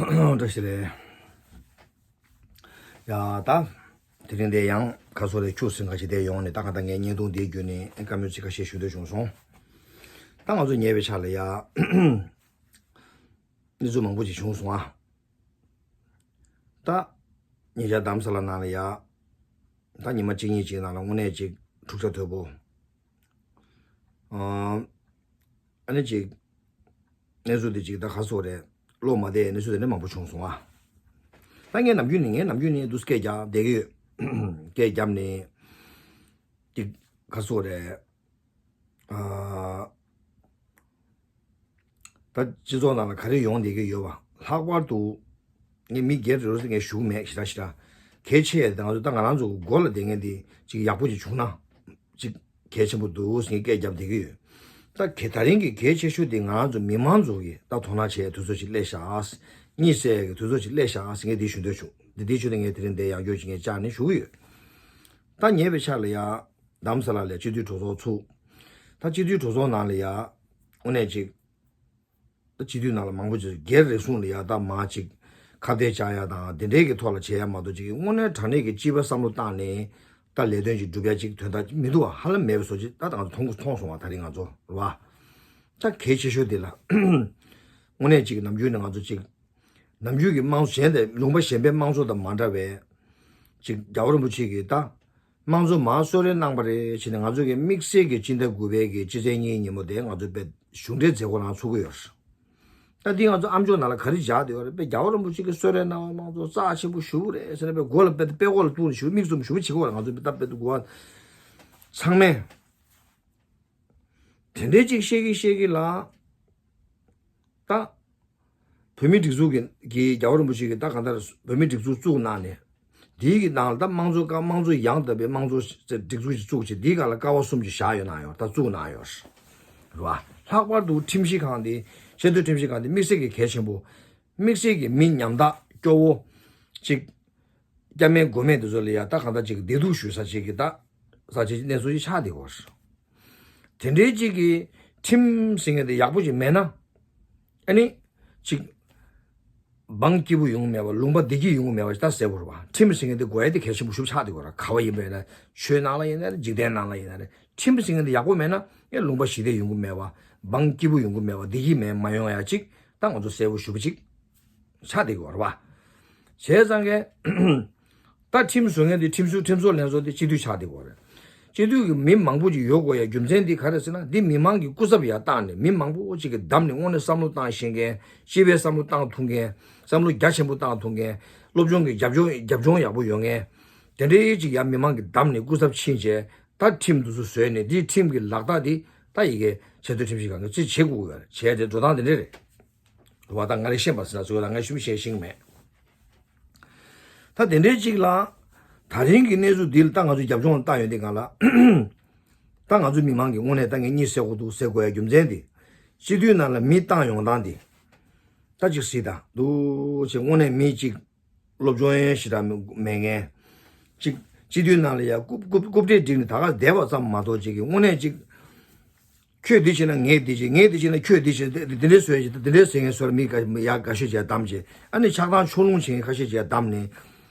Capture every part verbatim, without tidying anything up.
བཀྲ་ཤིས་རེད། ཡ་ད། དེ་རིང་འདི་ཡང་ཁ་སོ་རེ་ཁྱུག་སེ་འགའ་ཞིག་བསྡད་ཡོང་ནས། ད་ག་ད་ངའི་བརྙན་ཐུང་འདིའི་བརྒྱུད་ནས་བཀའ་མོལ་ཅིག་ཁ་ཤས་ཞུ་འདོད་བྱུང་སོང་། ད་ང་ཚོ་ཉེ་བའི་ཆར་ལ་ཡ། གནས་ཚུལ་མང་པོ་ཅིག་བྱུང་སོང་ཨ། ད། ཉེ་ཆར་རྡ་རམ་ས་ལ་ནང་ལ་ཡ། ད་ཉི་མ་གཅིག་གཉིས་ཅིག་ནང་ལ་དངོས་གནས་ཅིག་འཁྲུག་ཆ་དོད་པོ། ཨ་ནི་ཅིག་གནས་ཚུལ་དེ་ཅིག་ད་ག་སོ་རེད། བློ་མ་བདེ་གནས་ཚུལ་དེ་འདྲ་མང་པོ་བྱུང་སོང་ཨ། ད་ངས་ནམ་རྒྱུན་ནས་ངས་ནམ་རྒྱུན་ནས་འདུག་སྐད་རྒྱག་བསྡད་ཀྱི་ཡོད། སྐད་བརྒྱབ་ནས་ཅིག་ག་སོ་རེད། ཨ། ད་སྤྱི་ཚོགས་ནང་ལ་ག་རེ་ཡོང་བསྡད་ཀྱི་ཡོད་པ། ལྷག་པར་དུ་ངས་མི་སྒེར་རེ་རེ་ངས་ཞུ་གི་མེད། ཞེ་དྲག་ཞེ་དྲག་གལ་ཆེ་ཡ་དེ་ང་ཚོ་ད་ང་རང་ཚོ་གི་མགོ་ལ་བསྡད་མཁན་དེ་ཅིག་ཡག་པོ་ཅིག་བྱུང་ན་ཅིག་གལ་ཆེན་པོ་འདུག་ཟེར་ངས་སྐད་བརྒྱབ་བསྡད་ཀྱི་ཡོད། ད་གལ་ད་རིང་གི་གལ་ཆེ་ཤོས་དེ་ང་རང་ཚོ་མི་མང་ཚོ་གིས་ད་དོ་སྣང་བྱེད་ཡ་དུས་ཚོད་ཅིག་སླེབས་ཤག་གཉིད་སད་ཡ་གི་དུས་ཚོད་ཅིག་སླེབས་ཤག་ཟེར་ངས་དེ་ཞུ་འདོད་བྱུང་། དེ་དེའི་ཆེད་དུ་ངས་དེ་རིང་འདིར་ཡང་བསྐྱར་ཅིག་ངས་བཅར་ནས་ཞུ་གི་ཡོད། ད་ཉེ་བའི་ཆར་ལ་ཡ། རྡ་རམ་ས་ལ་ལ་སྤྱི་འཐུས་གྲོས་ཚོགས་ཚུགས། ད་སྤྱི་འཐུས་གྲོས་ཚོགས་ནང་ལ་ཡ། དངོས་གནས་ཅིག་ད་སྤྱི་འཐུས་ནང་ལ་མང་པོ་ཅིག་སྒེར་རེ་ཟུང་ལ་ཡ་ད་མར་ཅིག་ཁ་གཏད་བཅག་ཡ་དང་དེ་འདྲའི་གི་ཐོག་ལ་བྱེད་ཡ་མ་གཏོགས། ཅིག་དངོས་གནས་དྲང་གནས་ཀྱི་སྤྱི་པའི་བསམ་བློ་བཏང་ནས་ད་ལས་དོན་ཅིག་སྒྲུབ་ཡ་ཅིག་དོན་དག་མི་འདུག་བ། ཧ་ལམ་མེད་པའི་བཟོ་ཅིག་ད་ང་ཚོ་མཐོང་མཐོང་སོང་བ། ད་རིང་ང་ཚོ་རེད་བ། ད་གལ་ཆེ་ཤོས་དེ་ལ་དངོས་གནས་ཅིག་ནམ་རྒྱུན་ནས་ང་ཚོ་ཅིག་ནམ་རྒྱུན་གྱི་དམངས་གཞན་དེ་ལུང་པ་གཞན་པའི་དམངས་གཙོ་དང་མ་འདྲ་བའི་ཅིག་རྒྱལ་བ་རིན་པོ་ཆེ་གིས་ད་དམངས་གཙོ་མར་གསོལ་རས་གནང་པ་རེད་བྱས་ནས། ང་ཚོ་གི་དམིགས་བསལ་གྱི་སྤྱི་ཟླ་དགུ་པའི་གི་སྤྱི་ཚེས་གཉིས་ཉིན་མོ་དེ་ང་ཚོ་དཔེ་གཞུང་འབྲེལ་མཛད་སྒོ་རང་ཚུགས་ཀྱི་ཡོད་རེད། ད་འདི་ང་ཚོ་ཨ་མཆོག་ནང་ལ་ག་རེ་བཞག་བསྡད་ཡོད་རེད། དཔེ་རྒྱལ་བ་རིན་པོ་ཆེ་གིས་གསོལ་རས་གནང་བ་དམངས་གཙོ་རྩ་ཆེན་པོ་ཞེ་པོ་རེད་ཟེར་ནས་དཔེ་མགོ་ལ་དཔེ་དཔེ་མགོ་ལ་གཏུགས་ནས་ཞེ་པོ་མིག་བཙུམ་ཞེ་པོ་བྱེད་ཀྱི་ཡོད་རེད། ང་ཚོ་ད་དཔེ་འདུག་གོ་ཚང་མས་དེ་འདྲའི་ཅིག་བཤད་ཀྱི་བཤད་ཀྱི་ལ། ད། བོད་མིའི་སྒྲིག་འཛུགས་ཀྱི་གི་རྒྱལ་བ་རིན་པོ་ཆེ་གིས་ད་གང་ལྟར་བོད་མིའི་སྒྲིག་འཛུགས་བཙུགས་གནང་ནས། དེའི་གི་ནང་ལ་ད་དམངས་གཙོ་ཀ་དམངས་གཙོ་ཡང་དག་པའི་དམངས་གཙོ་སྒྲིག་འཛུགས་ཤིག་བཙུགས་བྱས། དེའི་སྒང་ལ་ཀ་བ་གསུམ་ཅིག་བཞག་ཡོད་གནང་ཡོད། ད་བཙུགས་གནང་ཡོད་རེད་བ། ལྷག་པར་དུ་ཁྲིམས་ཞིབ་ཁང་དེ། ཆེས་མཐོའི་ཁྲིམས་ཞིབ་ཁང་དེ་དམིགས་བསལ་གྱི་གལ་ཆེན་པོ། དམིགས་བསལ་གྱི་མི་ཉམ་ཐག་སྐྱོ་བོ་ཅིག་སྐྱ་མེད་མགོ་མེད་དེ་ཚོ་ལ་ཡ་ད་གང་ལྟར་ཅིག་བདེ་སྡུག་ཞུ་ས་ཅིག་གི་ད་ས་ཅིག་གནས་ཚུལ་ཅིག་ཆགས་བསྡད་ཡོད་རེད། དེ་འདྲའི་ཅིག་གི་ཁྲིམས་ཟེར་མཁན་དེ་ཡག་པོ་ཅིག་མེད་ན། ཨ་ནི། ཅིག་འབངས་སྐྱིད་པོ་ཡོང་གི་མེད་པ། ལུང་པ་བདེ་སྐྱིད་ཡོང་གི་མེད་པ་ཞིག་ད་གསལ་པོ་རེད་བ། ཁྲིམས་ཟེར་མཁན་དེ་དགོས་ཡ་དེ་གལ་ཆེན་པོ་ཞིག་ཆགས་བསྡད་ཡོད་རེད། ག་བ་ཡིན་པ་ཡིན་ན་རེད། ཆོས་ནང་ལ་ཡིན་ན་རེད། འཇིག་རྟེན་ནང་ལ་ཡིན་ན་རེད། ཁྲིམས་ཟེར་མཁན་དེ་ཡག་པོ་མེད་ན་ཨེ་ལུང་པ་ཞི་བདེ་ཡོང་གི་མེད་པ། འབངས་སྐྱིད་པོ་ཡོང་གི་མེད་པ། བདེ་སྐྱིད་མེད་མ་ཡོང་ཡ་ཅིག་ད་ང་ཚོ་གསལ་པོ་ཞེ་པོ་ཅིག་ཆགས་བསྡད་ཡོད་རེད་བ། བྱས་ཙང་གི། ད་ཁྲིམས་བཟོ་མཁན་དེ་ཁྲིམས་ཞིབ་ཁྲིམས་བཟོ་ལྷན་ཚོགས་དེ་སྤྱི་འཐུས་ཆགས་བསྡད་ཡོད་རེད། སྤྱི་འཐུས་ཀྱི་མི་མང་པོ་ཅིག་ཡོད་དགོས་ཡ་རྒྱུ་མཚན་དེ་ག་རེ་ཟེར་ན། འདི་མི་མང་གི་སྐུ་ཚབ་ཡར་བཏང་ནས་མི་མང་པོ་ཅིག་གིས་བདམས་ནས་དངོས་གནས་བསམ་བློ་བཏང་ཤེས་མཁན། སྤྱི་པའི་བསམ་བློ་བཏང་ཐུབ་མཁན། བསམ་བློ་རྒྱ་ཆེན་པོ་བཏང་ཐུབ་མཁན། སློབ་སྦྱོང་གི་རྒྱབ་ལྗོངས་རྒྱབ་ལྗོངས་ཡག་པོ་ཡོད་མཁན། དེ་འདྲའི་ཅིག་ཡར་མི་མང་གིས་བདམས་ནས་སྐུ་ཚབ་ཕྱིན་བྱས། ད་ཁྲིམས་དེ་ཚོ་བཟོས་ནས་འདིའི་ཁྲིམས་ཀྱི་ལག་རྟགས་དེ་ད་ཡ་གི་ཆེས་མཐོའི་ཁྲིམས་ཞིབ་ཁང་གིས་རྩིས་བྱེད་དགོས་ཀྱི་ཡོད་རེད། བྱས་ཏེ་འགྲོ་སྟངས་དེ་འདྲ་རེད། རེད་བ། ད་ང་རེ་ཤེས་པ་ཟེར་ན་ཟེར་བ་ལ་ང་ཞུམ་བཤད་ཤེས་ཀྱི་མེད། ད་དེ་འདྲའི་ཅིག་ལ། ད་རིང་གི་གནས་ཚུལ་འདི་ལ་ད་ང་ཚོ་རྒྱབ་ལྗོངས་ལ་བལྟ་ཡོང་དུས་སྒང་ལ། ད་ང་ཚོ་མི་མང་གི་དངོས་གནས་ད་ངས་གཉིད་སད་དགོས་འདུག་ཟེར་དགོས་ཡ་རྒྱུ་མཚན་དེ། སྤྱི་འཐུས་ནང་ལ་མི་བཏང་ཡོང་སྟངས་དེ། ད་ཅིག་གཟིགས་དང་འདུག་ཅིག་དངོས་གནས་མི་ཅིག་སློབ་སྦྱོང་ཡང་ཞེ་དྲག་མེད་མཁན། ཅིག་སྤྱི་འཐུས་ནང་ལ་ཡ་རྐུབ་རྐུབ་རྐུབ་སྟེགས་བསྒྲིགས་ནས་ད་ག་བསྡད་པ་ཙམ་མ་གཏོགས། ཅིག་གི་དངོས་གནས་ཅིག་ཁྱོད་འདི་བྱས་ན་ངས་འདི་བྱེད། ངས་འདི་བྱས་ན་ཁྱོད་འདི་བྱེད། འདི་འདི་འདྲའི་བཟོས་བྱས། འདི་འདྲའི་ཟེར་མཁན་བཟོས་མི་ཡ་འགའ་ཤས་ཅིག་བདམས་བྱས། ཨ་ནི་ཆགས་སྡང་ཕྱོགས་ལྷུང་བྱེད་མཁན་ཁ་ཤས་ཅིག་བདམས་ནས།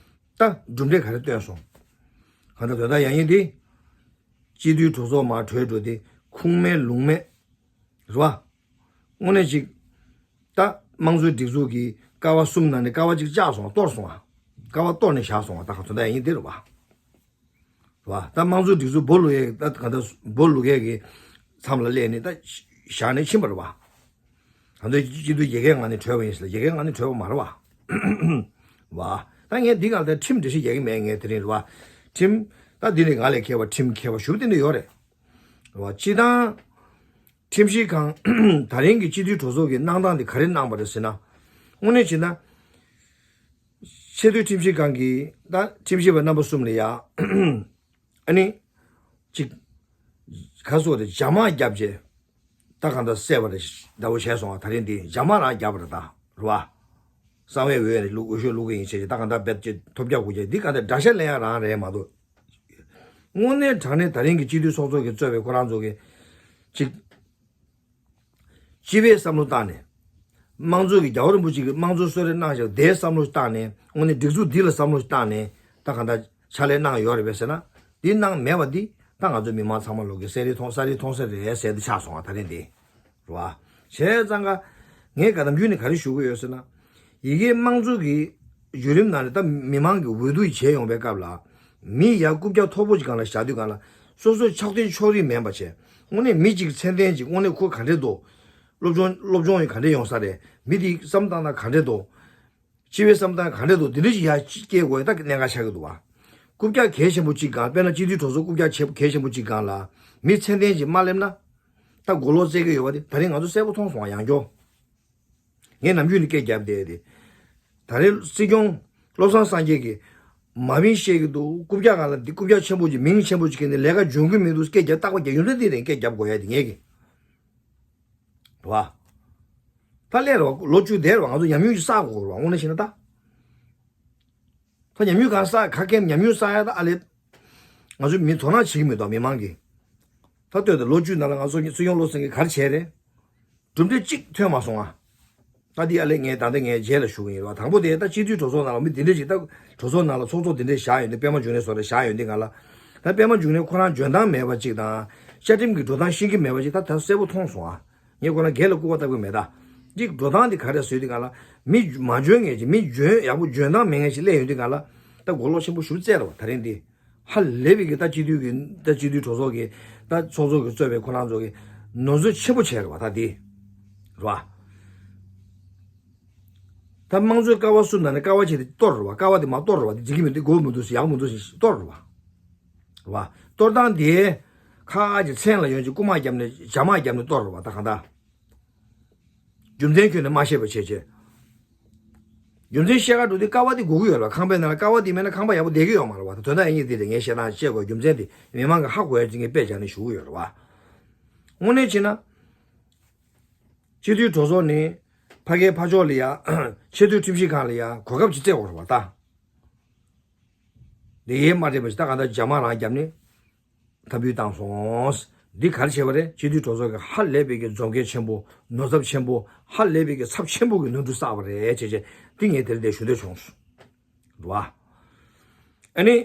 ད་གྲུབ་འབྲས་ག་རེ་བཏོན་སོང་། གང་ལྟར་དོན་དག་ཡང་ཡིན་དེ། སྤྱི་འཐུས་གྲོས་ཚོགས་མར་གྲོལ་འགྲོ་དེ་ཁུངས་མེད་ལུང་མེད། རེད་བ། དངོས་གནས་ཅིག་ད་དམངས་གཙོའི་སྒྲིག་འཛུགས་ཀྱི་ཀ་བ་གསུམ་ནང་ནས་ཀ་བ་གཅིག་བཅག་སོང་བ། གཏོར་སོང་བ། ཀ་བ་གཏོར་ནས་བཞག་སོང་བ། ད་ག་ཚོད་ད་ཡིན་དེ་རེད་བ། རེད་བ། ད་དམངས་གཙོའི་སྒྲིག་འཛུགས་སྦོ་ལུག་ཡས་ད་ག་ད་སྦོ་ལུག་ཡས་ཀྱི་མཚམས་ལ་སླེབས་ནས་ད་བཞག་ནས་ཕྱིན་པ་རེད་བ། ང་ཚོའི་སྤྱི་འཐུས་ཡ་གིའི་ངང་ནས་གྲོལ་བ་ཡིན་ཟེར་ལ་ཡ་གིའི་ངང་ནས་གྲོལ་བ་མ་རེད་བ། བ། ད་ངས་འདི་ག་ད་ཁྲིམས་འགྲེལ་བཤད་རྒྱག་གི་མེད་ངས་དེ་རིང་རེད་བ། ཁྲིམས། ད་འདི་ནས་ང་ལས་མཁས་པ་ཁྲིམས་མཁས་པ་ཞུ་དེ་འདྲ་ཡོད་རེད། རེད་བ། སྤྱི་བཏང་། ཁྲིམས་ཞིབ་ཁང་། ད་རིང་གི་སྤྱི་འཐུས་གྲོས་ཚོགས་ཀྱི་གནང་སྟངས་དེ་ག་རེ་གནང་པ་རེད་ཟེར་ན། དངོས་གནས་བྱས་ན། ཆེས་མཐོའི་ཁྲིམས་ཞིབ་ཁང་གིས་ད་ཁྲིམས་ཞིབ་པ་རྣམ་པ་གསུམ་ལ་ཡ། ཨ་ནི། ཅིག་ཁ་སོ་དེ་ཇ་མ་བརྒྱབ་རྗེས། ད་གང་ལྟར་བསད་པ་རེད། ཟླ་བོ་བྱས་སོང་བ། ད་རིང་འདི་ཇ་མ་རང་བརྒྱབ་པ་རེད་ད། རེད་བ། གསང་བའི་འོས་ནས་བླུག་འོས་ཤོག་བླུག་གི་ཡིན་བྱས་ཅིག་ད་གང་ལྟར་རྦད་ཅིག་ཐོབ་རྒྱག་དགོས་ཀྱི་འདི་གང་ལྟར་དགྲ་ཤ་ལེན་ཡ་རང་རེད་མ་གཏོགས། དངོས་གནས་དྲང་གནས་ད་རིང་གི་སྤྱི་འཐུས་ཚོགས་གཙོ་གིས་གཙོས་པའི་ཁོ་རང་ཚོ་གི་ཅིག་སྤྱི་པའི་བསམ་བློ་བཏང་ནས། དམངས་གཙོ་གི་རྒྱལ་བ་རིན་པོ་ཆེ་གིས་དམངས་གཙོ་གསོལ་རས་གནང་བཞག་དེའི་བསམ་བློ་བཏང་ནས། དངོས་གནས་སྒྲིག་འཛུགས་འདི་ལ་བསམ་བློ་བཏང་ནས་ད་གང་ལྟར་ཕྱག་ལས་གནང་ཡོད་རེད་པས་ཟེར་ན། འདི་གནང་མེད་པ་འདི་ད་ང་ཚོ་མི་མང་ཚང་མ་ལོག་གི་གསལ་རེ་མཐོང་གསལ་རེ་མཐོང་གསལ་རེད་ཟེར་དུ་ཆགས་སོང་བ། ད་རེས་འདི་རེད་བ། བྱས་ཙང་ཀ་ངས་ག་ནམ་རྒྱུན་ནས་ག་རེ་ཞུ་གི་ཡོད་ཟེར་ན། ཡི་གེ་དམངས་གཙོ་གི་བརྒྱུད་རིམ་ནང་ནས་ད་མི་མང་གི་འོས་བསྡུ་བྱས་ཡོང་པའི་སྐབས་ལ། མི་ཡ་རྐུབ་བཀྱག་མཐོ་པོ་ཅིག་སྒང་ལ་བཞག་དུས་སྒང་ལ། སོ་སོའི་ཕྱག་དོན་ཕྱོགས་རིས་མིན་པ་བྱས། དངོས་གནས་མི་གཅིག་མཚན་ལྡན་ཅིག་དངོས་གནས་ཁོ་ག་འདྲས་འདུག་སློབ་སྦྱོང་སློབ་སྦྱོང་ཡང་ག་འདྲས་ཡོང་ས་རེད། མི་དེའི་བསམ་སྟངས་ན་ག་འདྲས་འདུག་སྤྱི་པའི་བསམ་སྟངས་ག་འདྲས་འདུག་འདི་འདྲས་ཅིག་ཡ་སྐྱེ་དགོས་ད་གནད་འགག་ཆགས་ཀྱི་འདུག་བ། རྐུབ་བཀྱག་གལ་ཆེན་པོ་གཅིག་སྒང་། དཔེར་ན་སྤྱི་འཐུས་གྲོས་ཚོགས་རྐུབ་བཀྱག་ཆེ་གལ་ཆེན་པོ་གཅིག་སྒང་ལ། མི་མཚན་ལྡན་ཅིག་མ་སླེབས་ན། ད་མགོ་ལོག་རྩེ་གི་ཡོད་པ་དེ་ད་རིང་ང་ཚོ་གསལ་པོ་མཐོང་སོང་བ། ཡང་བསྐྱར། ངས་ནམ་རྒྱུན་ནས་སྐད་རྒྱབ་བསྡད་དེ། ད་རེས་སྲིད་སྐྱོང་བློ་བཟང་སངས་རྒྱས་ཀྱིས་མ་མིང་བཤད་ཀྱི་འདུག་རྐུབ་བཀྱག་སྒང་ལ་འདི་རྐུབ་བཀྱག་ཆེན་པོ་ཅིག་མིང་ཆེན་པོ་ཅིག་གི་ནས་ལས་ཀ་འཇོན་གི་མི་འདུག་སྐད་རྒྱབ་རྟག་པར་རྒྱབ། ཡོད་ཚད་འདི་རེད། སྐད་རྒྱབ་དགོས་ཡ་དེ་ངས་གི་རེད་བ། ད་སླེབས་རེད་བ། ལོ་བཅུ་དེ་རེད་བ། ང་ཚོ་ཉམས་མྱོང་ཞིག་བསགས་དགོས་རེད་བ། དངོས་གནས་བྱས་ན་ད། ད་ཉམས་མྱོང་གང་བསགས། ག་གེ་ཉམས་མྱོང་བསགས་ཡ་ད་ཨ་ལེ། ང་ཚོ་མི་དོ་སྣང་བྱེད་ཀྱི་མི་འདུག་མི་མང་གིས། ད་ལྟོས་དང་ལོ་བཅུ་ནང་ལ་ང་ཚོ་སྲིད་སྐྱོང་བློ་བཟང་གིས་ག་རེ་བྱས་རེད། གྲུབ་འབྲས་གཅིག་ཐོན་མ་སོང་ང་། ད་འདི་ཨ་ལེ་ངས་ད་ལྟ་ངས་རྗེས་ལ་ཞུ་གི་ཡིན་རེད་བ། དང་པོ་དེ་ད་སྤྱི་འཐུས་གྲོས་ཚོགས་ནང་ལ་མི་འདི་འདྲས་ཅིག་ད་གྲོས་ཚོགས་ནང་ལ་ཚོགས་གཙོ་འདི་འདྲས་བཞག་ཡོད་དུས། པད་མ་འབྱུང་གནས་སོགས་རེ་བཞག་ཡོད་དུས་སྒང་ལ། ད་པད་མ་འབྱུང་གནས་ཁོ་རང་འཇོན་ཐང་མེད་པ་ཅིག་དང་། བཅའ་ཁྲིམས་ཀྱི་འགྲོ་སྟངས་ཤེས་ཀྱི་མེད་པ་ཅིག་ད་ད་གསལ་པོ་མཐོང་སོང་ང་། ངས་ཁོ་རང་སྒེར་ལ་སྐུར་བ་བཏབ་ཀྱི་མེད་ད། འདི་འགྲོ་སྟངས་འདི་ག་རེ་བཟོས་དུས་སྒང་ལ། མི་མ་འཇོན་མཁན་ཅིག་མི་འཇོན་ཡག་པོ་འཇོན་ཐང་མེད་མཁན་ཞིག་སླེབས་ཡོང་དུས་སྒང་ལ། ད་མགོ་ལོག་ཆེན་པོ་ཞེ་པོ་བཙལ་རེད་བ། ད་རིང་འདི་ཧ་ལས་པའི་གི་ད་སྤྱི་འཐུས་ཀྱི་ད་སྤྱི་འཐུས་གྲོས་ཚོགས་ཀྱི་ད་ཚོགས་གཙོ་གིས་གཙོས་པའི་ཁོ་རང་ཚོ་གིས་ནོར་འཛོལ་ཆེན་པོ་བྱས་རེད་བ། ད་འདི་རེད་བ། ད་དམངས་གཙོའི་ཀ་བ་གསུམ་ནང་ནས་ཀ་བ་གཅིག་དེ་གཏོར་རེད་བ། ཀ་བ་དེ་མར་གཏོར་རེད་བ། དེ་འགྲིག་གི་མི་འདུག་དགོས་མི་འདུག་ཟེར། ཡག་མི་འདུག་ཟེར་གཏོར་རེད་བ། རེད་བ། གཏོར་སྟངས་དེ་ཁ་ཅིག་མཚན་ལ་ཡོང་ཅིག་རྐུ་མ་བརྒྱབ་ནས་ཇག་མ་བརྒྱབ་ནས་གཏོར་རེད་བ། ད་གང་ལྟར། རྒྱུ་མཚན་ཁྱོན་ནས་མ་ཤེས་པ་བྱས་བྱས། རྒྱུ་མཚན་བཤད་ག་འགྲོ་དུས་ཀ་བ་དེ་དགོས་ཀྱི་ཡོད་རེད་བ། ཁང་པའི་ནང་ལ་ཀ་བ་དེ་མེད་ན་ཁང་པ་ཡག་པོ་བསྡད་ཀྱི་ཡོད་མ་རེད་བ། ད་དོན་དག་ཡིན་གྱི་དེ་རེད། ངས་བཤད་སྟངས་བཤད་དགོས། རྒྱུ་མཚན་དེ་མི་མང་གིས་ཧ་གོ་ཡ་ཅིག་ངས་དཔེ་བྱས་ནས་ཞུ་གི་ཡོད་རེད་བ། དངོས་གནས་བྱས་ན། སྤྱི་འཐུས་གྲོས་ཚོགས་ནས་ཕ་གིའི་ཕ་ཕྱོགས་ལ་ཡ། ཆེས་མཐོའི་ཁྲིམས་ཞིབ་ཁང་ལ་ཡ་གོ་སྐབས་ཅིག་བཙལ་དགོས་རེད་བ་ད། འདི་ཡས་མ་འདྲེས་པ་ཞིག་ད་གང་ལྟར་ཇག་མ་རང་བརྒྱབ་ནས་འཐབ་འབུལ་བཏང་སོང་། འདི་ག་རེ་བྱས་པ་རེད། སྤྱི་འཐུས་གྲོས་ཚོགས་ཀྱི་ཧ་ལས་པའི་གི་རྫོང་ཁྱེར་ཆེན་པོ། ནོར་ཚབས་ཆེན་པོ། ཧ་ལས་པའི་གི་ཚབས་ཆེན་པོ་གི་ནོར་འཁྲུལ་བསགས་པ་རེད་བྱས་བྱས། འདི་ངས་དེ་རིང་འདིར་ཞུ་འདོད་བྱུང་སོང་། རེད་བ། ཨ་ནི།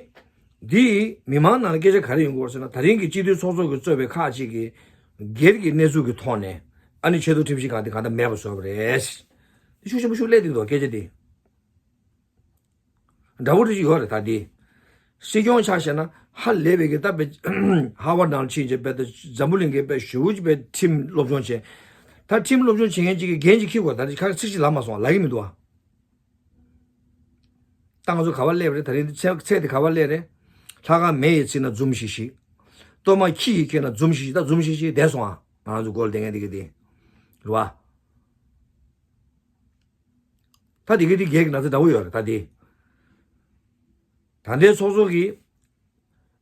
འདི་མི་མང་ནང་ལ་སྐད་ཆ་ག་རེ་ཡོང་གི་ཡོད་ཟེར་ན། ད་རིང་གི་སྤྱི་འཐུས་ཚོགས་གཙོ་གིས་གཙོས་པའི་ཁག་ཅིག་གིས་སྒེར་གྱི་གནས་ཚུལ་གྱི་ཐོག་ནས་ཨ་ནི་ཆེས་མཐོའི་ཁྲིམས་ཞིབ་ཁང་འདི་གང་ལྟར་མེད་པ་བཟོས་པ་རེད། འདི་ཤུགས་ཆེན་པོ་ཤུགས་སླེབས་བསྡད་འདུག་སྐད་ཆ་འདི། འདྲ་བོ་རེ་ཞིག་ཡོད་རེད་ད་འདི། སྲིད་སྐྱོང་ཆ་བཞག་ན་ཧ་ལས་པའི་གི་ད་དཔེ་ཧར་ཝརཌ་ནང་ཕྱིན་བྱས། དཔེ་ད་འཛམ་བུ་གླིང་གི་དཔེ་ཞེ་པོ་ཅིག་དཔེ་ཁྲིམས་སློབ་སྦྱོང་བྱས། ད་ཁྲིམས་སློབ་སྦྱོང་བྱེད་མཁན་ཅིག་གིས་འགན་ཅིག་འཁྱེར་དགོས། ད་རེས་ཁ་ཚིག་ཅིག་ལབ་མ་སོང་། ལབ་ཀྱི་མི་འདུག་ཨ། ད་ང་ཚོ་ག་པར་སླེབས་རེད། ད་རིང་ཚད་ཚད་དེ་ག་པར་སླེབས་རེད། ལྷ་ཁང་མེ་ཡིས་ཚིག་ན་འཛུམ་ཤིག་ཤིག་སྟོད་མ་ཁྱི་ཡིས་ཁྱེར་ན་འཛུམ་ཤིག་ཤིག་ད་འཛུམ་ཤིག་ཤིག་བསྡད་སོང་ཨ། ང་ཚོ་སྒོ་ལ་བསྡད་མཁན་དེ་ག་དེ་རེད་བ། ད་དེ་ག་དེ་སྒེར་གྱི་ན་ཚ་འདྲ་བོ་ཡོད་རེད་ད་དེ། ད་ལྟའི་ཚོགས་གཙོ་གིས་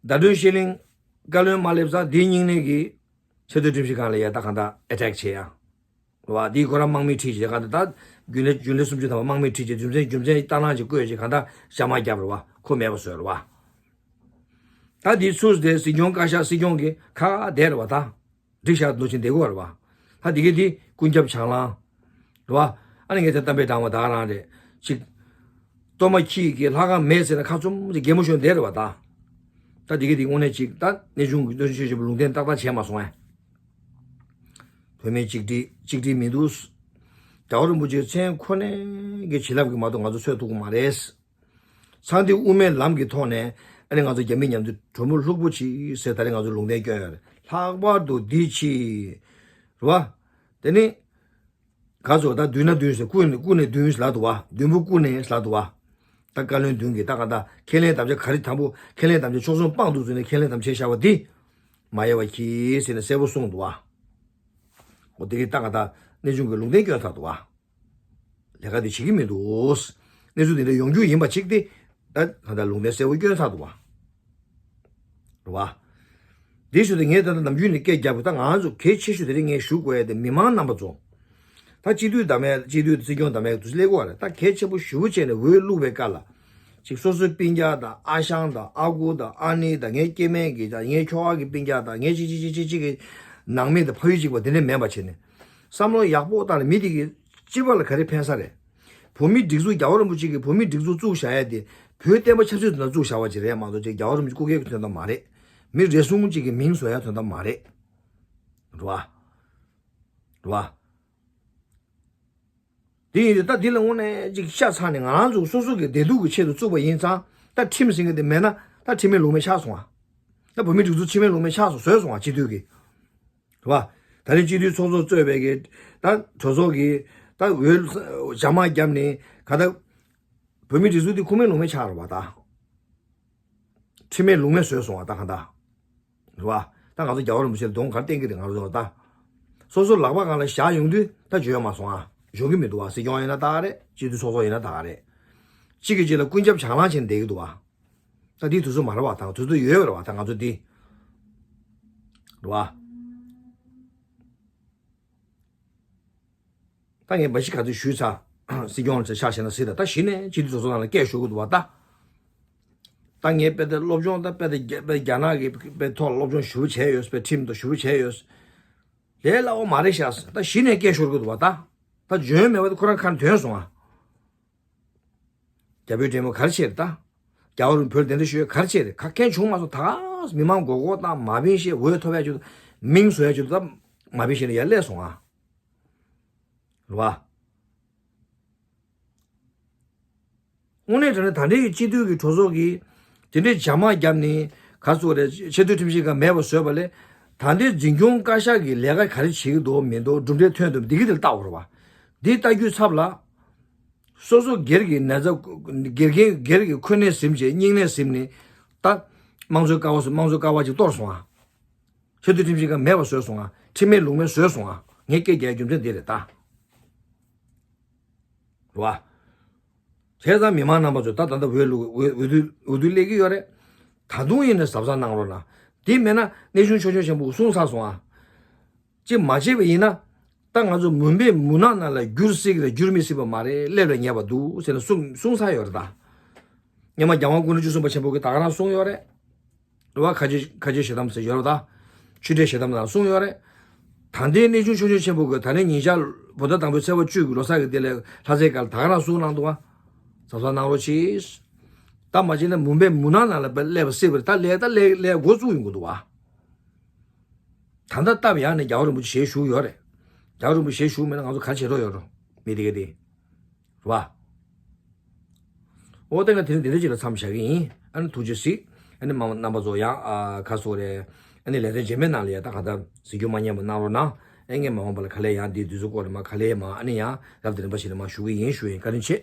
བརྡ་སྤྲོད་བཤད་གླེང་བཀའ་བློན་མ་སླེབས་ཙང་དེའི་སྙིང་ནད་ཀྱིས་ཆེས་མཐོའི་ཁྲིམས་ཞིབ་ཁང་ལ་ཡ་ད་གང་ལྟར་ཨེ་ཊེག་བྱེད་ཡ། རེད་བ། དེའི་ཁོ་རང་དམག་མི་ཁྲིད་བྱས་གང་ལྟར་ད་རྒྱུན་ལས་རྒྱུན་ལས་སུམ་ཅུ་ཐམ་པ་དམག་མི་ཁྲིད་བྱས་རྒྱུ་མཚན་རྒྱུ་མཚན་ལྟ་སྣང་ཅིག་བཀོད་བྱས་གང་ལྟར་ཞྭ་དམར་བརྒྱབ་རེད་བ། ཁོ་མེད་པ་བཟོས་རེད་བ། ད་དེའི་ཚུལ་དེ་སྲིད་སྐྱོང་བཀའ་ཤག་སྲིད་སྐྱོང་གིས་ཁ་ཁ་བསྡད་རེད་བ་ད། འགྲིག་ཤག་འདུག་ཕྱིན་བསྡད་དགོས་རེད་བ། ད་དེ་ག་དེ་ཀུན་ཁྱབ་བྱང་ལམ། རེད་བ། ཨ་ནི་ངས་དེ་གཏམ་དཔེ་དྲངས་པ་ད་ག་རང་རེད། ཅིག་སྟོད་མ་ཁྱི་གིས་ལྷ་ཁང་མེ་ཟེར་ན་ཁ་བཙུམ་ཅིག་གད་མོ་ཤོར་བསྡད་རེད་བ་ད། ད་དེ་ག་དེ་དངོས་གནས་ཅིག་ད་གནས་ཆུང་གི་གནས་ཆུང་ཆེ་ཆེ་པོ་ལུང་བསྟན་ཏག་ཏག་བྱས་མ་སོང་ཨེ། བོད་མི་གཅིག་སྒྲིལ་གཅིག་སྒྲིལ་མི་འདུག་རྒྱལ་བ་རིན་པོ་ཆེའི་མཚན་ཁོ་ནའི་གི་བྱིན་རླབས་ཀྱིས་མ་གཏོགས་ང་ཚོ་ཚོད་ཐུབ་ཀྱི་མ་རེད། ཚངས་ཐིག་དབུ་མའི་ལམ་གྱི་ཐོག་ནས་ཨ་ནི་ང་ཚོ་རྒྱ་མི་མཉམ་དུ་གྲོས་མོལ་ལྷུག་པོ་བྱེད་ཟེར་ད་རེས་ང་ཚོ་ལུང་བསྟན་བསྐྱོན་ཡོད་རེད། ལྷག་པར་དུ་འདི་ཕྱི། རེད་བ། དེ་ནི། ག་ཚོད་ད་མདུན་ན་མདུན་ཟེར་ཀུན་ནས་ཀུན་ནས་མདུན་ལབ་འདུག་བ། མདུན་པོ་ཀུན་ནས་ལབ་འདུག་བ། ད་བཀའ་བློན་མདུན་གྱི་ད་ག་ད་ཁས་ལེན་དམ་བཅའ་ག་རེ་དང་པོ་ཁས་ལེན་དམ་བཅའ་ཕྱོགས་མཚུངས་དཔང་དུ་བཙུགས་ནས་ཁས་ལེན་དམ་བཅའ་བཞག་པ་འདི། མ་ཡལ་བ་གྱིས་ཟེར་ནས་གསལ་པོ་གསུངས་འདུག་བ། འོ་དེ་གི་ད་ག་ད་གནས་ཆུང་གི་ལུང་བསྟན་བསྐྱོན་ཚར་འདུག་བ། ལས་ཀ་དེ་བྱེད་ཀྱི་མི་འདུག་གནས་ཚུལ་དེ་འདྲ་ཡོང་རྒྱུ་ཡིན་པ་གཅིག་སྟེ། ད་གང་ལྟར་ལུང་བསྟན་གསལ་པོ་བསྐྱོན་ཚར་འདུག་བ། རེད་བ། དེའི་ཕྱིར་དུ་ངས་ད་ལྟ་ནམ་རྒྱུན་ནས་སྐད་རྒྱབ་པ་ད་ང་ཚོ་གལ་ཆེ་ཤོས་དེ་རིང་ངས་ཞུ་དགོས་ཡ་དེ་མི་མང་རྣམ་པ་ཚོ། ད་སྤྱི་འཐུས་དང་མེད་སྤྱི་འཐུས་སྲིད་སྐྱོང་དང་མེད་དུ་སླེབས་དགོས་རེད། ད་གལ་ཆེན་པོ་ཞེ་པོ་བྱས་ནས་འོས་བླུགས་པའི་སྐབས་ལ། ཅིག་སོ་སོའི་སྤུན་ཀྱག་དང་ཨ་ཞང་དང་ཨ་ཁུ་དང་ཨ་ནེ་དང་ངའི་སྐྱེ་དམན་གྱི་དང་ངའི་ཁྱོ་ག་གི་སྤུན་ཀྱག་དང་ངའི་ཅི་ཅི་ཅི་ཅི་ཅི་གི་ནང་མི་དང་ཕ་ཡུལ་གཅིག་པ་དེ་འདྲ་མིན་པ་བྱས་ནས། བསམ་བློ་ཡག་པོ་བཏང་ནས་མི་དེ་གི་ སྤྱི་པ་ལ་ག་རེ་ཕན་ས་རེད། བོད་མིའི་སྒྲིག་འཛུགས། རྒྱལ་བ་རིན་པོ་ཆེ་གིས་བོད་མིའི་སྒྲིག་འཛུགས་བཙུགས་བཞག་ཡ་དེ་བོད་བསྟན་པ་ཆབ་སྲིད་དོན་དག་བཙུགས་བཞག་པ་ཅིག་རེད་མ་གཏོགས་ཅིག་རྒྱལ་བ་རིན་པོ་ཆེ་སྐུ་སྒེར་གྱི་དོན་དག་མ་རེད། མི་རེ་ཟུང་ཅིག་གི་མིང་བཟོ་ཡ་དོན་དག་མ་རེད། རེད་བ། རེད་བ། དེ་ཡིན་དུས་ད་འདི་ལ་དངོས་གནས་ཅིག་ཤ་ཚ་ནས་ང་རང་ཚོ་སོ་སོ་གི་བདེ་སྡུག་གི་ཆེད་དུ་བཙུགས་པ་ཡིན་ཙང་ད་ཁྲིམས་ཟེར་མཁན་དེ་མེད་ན་ད་ཁྲིམས་མེད་ལུགས་མེད་ཆགས་སོང་ཨ། ད་བོད་མིའི་སྒྲིག་འཛུགས་ཁྲིམས་མེད་ལུགས་མེད་ཆགས་སོང་བཟོས་སོང་ཨ་སྤྱི་འཐུས་ཀྱི། རེད་བ། ད་རེས་སྤྱི་འཐུས་ཚོགས་གཙོ་གཙོས་པའི་གི་ད་གྲོས་ཚོགས་ཀྱི་ད་འོས་བྱ་མ་བརྒྱབ་ནས་ག་ད་བོད་མིའི་སྒྲིག་འཛུགས་འདི་ཁུངས་མེད་ལུང་མེད་ཆགས་རེད་བ་ད། ཁྲིམས་མེད་ལུང་མེད་བཟོས་སོང་བ་ད་ག་ད། རེད་བ། ད་ང་ཚོ་རྒྱལ་བ་རིན་པོ་ཆེ་ལ་གདོང་ག་རེ་བསྟན་གི་རེད་ང་ཚོ་ད། སོ་སོ་ལག་པ་སྒང་ལ་བཞག་ཡོང་དུས་ད་འཇོན་མ་སོང་ཨ། འཇོན་གི་མི་འདུག་བ། སྲིད་སྐྱོང་ཡིན་ན་ད་ག་རེད། སྤྱི་འཐུས་ཚོགས་གཙོ་ཡིན་ན་ད་ག་རེད། གཅིག་གིས་གཅིག་ལ་ཀུན་ཁྱབ་བྱང་ལངས་བྱས་ནས་བསྡད་ཀྱི་འདུག་བ། ད་འདིའི་དུས་ཚོད་མ་རེད་བ། ད་དུས་ཚོད་ཡོད་རེད་བ། ད་ང་ཚོ་འདི། རེད་བ། ད་ངས་འབའ་ཞིག་ག་ཚོད་ཞུས་ཚར། སྲིད་སྐྱོང་ལ་ཆ་བཞག་ན་སྲིད་ད་ད་གཞི་ནས་སྤྱི་འཐུས་ཚོགས་གཙོ་ནང་ལ་སྐད་ཞུ་གི་འདུག་བ་ད། ད་ངས་དཔེ་ད་སློབ་སྦྱོང་ད་དཔེ་ད་རྒྱ་དཔེ་རྒྱ་ནག་གི་དཔེ་ཐོག་སློབ་སྦྱོང་ཞུ་བྱས་ཡོད། དཔེ་ཁྲིམས་ཐོག་ཞུ་བྱས་ཡོད། ལས་སླ་བོ་མ་རེད་ཤག་ད་གཞི་ནས་སྐད་ཤོར་གི་འདུག་བ་ད། ད་འཇོན་མེད་པ་ད་ཁོ་རང་ཁ་ནས་ཐོན་སོང་ཨ། རྒྱ་བོད་འབྲེལ་མོལ་ག་རེ་བྱས་རེད་ད། རྒྱ་བོད་བོད་དེ་འདྲ་ཞུ་ཡ་ག་རེ་བྱས་རེད། ག་གེ་བྱུང་མ་སོང་། ད་ག་མི་མང་མགོ་སྐོར་བཏང་མ་བིན་ཤེས། འོས་ཐོབ་ཡ་ཆེད་དུ་མིང་བཟོ་ཡ་ཆེད་དུ་ད་མ་བིན་ཤེས་ནས་ཡར་སླེབས་སོང་ཨ། རེད་བ། དངོས་གནས་དྲང་གནས་ད་ལྟའི་སྤྱི་འཐུས་ཀྱི་གྲོས་ཚོགས་ཀྱིས་དེ་འདྲའི་བྱ་དམག་བརྒྱབ་ནས་ག་ཚོད་རེད། ཆེས་མཐོའི་ཁྲིམས་ཞིབ་ཁང་མེད་པ་བཟོས་པ་ལས་ད་ལྟའི་འཛིན་སྐྱོང་བཀའ་ཤག་གིས་ལས་ཀ་ག་རེ་བྱེད་ཀྱི་འདུག་མི་འདུག་གྲུབ་འབྲས་ཐོན་འདུག་འདི་གི་དེ་ལ་བལྟ་དགོས་རེད་བ། འདི་ལྟ་རྒྱུའི་ཚབ་ལ་སོ་སོ་སྒེར་གྱི་ན་ཚ་སྒེར་གྱི་སྒེར་གྱི་འཁོན་ནད་ཟིན་བྱས་སྙིང་ནད་ཟིན་ནས་ད་དམངས་གཙོའི་ཀ་བ་སུ་དམངས་གཙོའི་ཀ་བ་ཅིག་གཏོར་སོང་ཨ། ཆེས་མཐོའི་ཁྲིམས་ཞིབ་ཁང་མེད་པ་བཟོས་སོང་ཨ། ཁྲིམས་མེད་ལུགས་མེད་བཟོས་སོང་ཨ། ངས་སྐད་རྒྱག་རྒྱུ་མཚན་འདི་རེད་ད། རེད་བ། བྱས་ཙང་མི་མང་རྣམ་པ་ཚོས་ད་ད་ལྟ་འོས་བླུག་འོས་འོས་བསྡུ་འོས་བསྡུ་སླེབས་ཀྱི་ཡོད་རེད། ད་དུང་ཡིན་ནའི་གཟབ་གཟབ་གནང་རོགས་གནང་། དེ་མེད་ན་གནས་ཆུང་ཆུང་ཆུང་ཆེན་པོ་གསུངས་ཚར་སོང་ཨ། ཅིག་མ་བྱས་པ་ཡིན་ན། ད་ང་ཚོ་མུན་པའི་མུན་ནག་ནང་ལ་འགྱུར་སྲིད་ཀྱི་རེད་འགྱུར་མི་སྲིད་པ་མ་རེད། སླེབས་ལ་ཉེ་བ་འདུག་ཟེར་ནས་གསུངས་གསུངས་ཚར་ཡོད་རེད་ད། སྔོན་མ་རྒྱལ་དབང་སྐུ་ཕྲེང་བཅུ་གསུམ་པ་ཆེན་པོ་གིས་ད་ག་རང་གསུངས་ཡོད་རེད། རེད་བ། ཁ་ཆེ་ཁ་ཆེ་ཞལ་གདམས་ཟེར་ཡོད་རེད་ད། ཆོས་འབྲེལ་ཞལ་གདམས་ནང་གསུངས་ཡོད་རེད། ད་ལྟའི་གནས་ཆུང་ཆུང་ཆུང་ཆེན་པོ་གིས་ད་ནས་ཉིན་ཞག་བོད་ཟླ་དང་པོའི་ཚེས་པ་བཅུ་གི་ལོ་གསར་གི་དེ་ལས་ལྷ་སའི་སྐབས་ལ་ད་ག་རང་གསུངས་གནང་འདུག་བ། གཟབ་གཟབ་གནང་རོགས་གྱིས། ད་མ་བྱས་ན་མུན་པའི་མུན་ནག་ནང་ལ་སླེབས་པ་སྲིད་པ་རེད། ད་ལས་ད་ལས་ལས་འགོ་བཙུགས་ཡོང་གི་འདུག་བ། ད་ལྟ་སྟབས་ཡག་ནས་རྒྱལ་བ་རིན་པོ་ཆེ་ཞལ་བཞུགས་ཡོད་རེད། རྒྱལ་བ་རིན་པོ་ཆེ་ཞལ་བཞུགས་མེད་ན་ང་ཚོ་ག་རེ་བྱེད་རོགས་ཡོད་རོ། མི་དེ་ག་དེ། རེད་བ། འོ་ད་ང་དེ་རིང་དེ་འདྲ་ཅིག་ལ་མཚམས་བཞག་གི་ཡིན། ཨ་ནི་ཐུགས་རྗེ་གཟིགས། ཨ་ནི་མ་རྣམ་པ་ཚོ་ཡང་ཨ་ཁ་སོ་རེད། ཨ་ནི་ལེ་ཚན་རྗེས་མའི་ནང་ལ་ཡང་ད་ག་ད་གཟིགས་རྒྱུ་མ་ཉམས་པ་གནང་རོགས་གནང་། ཨ་ངས་མ་འོངས་པ་ལ་ག་ལེ་ཡང་འདིའི་དུས་ཚོད་སྐོར་ལ་མ་ག་ལེ་མ་ཨ་ནི་ཡང་རབ་དང་རིམ་པ་ཞིག་ལ་མ་ཞུ་གི་ཡིན་ཞུ་ཡིན། བཀའ་དྲིན་ཆེ།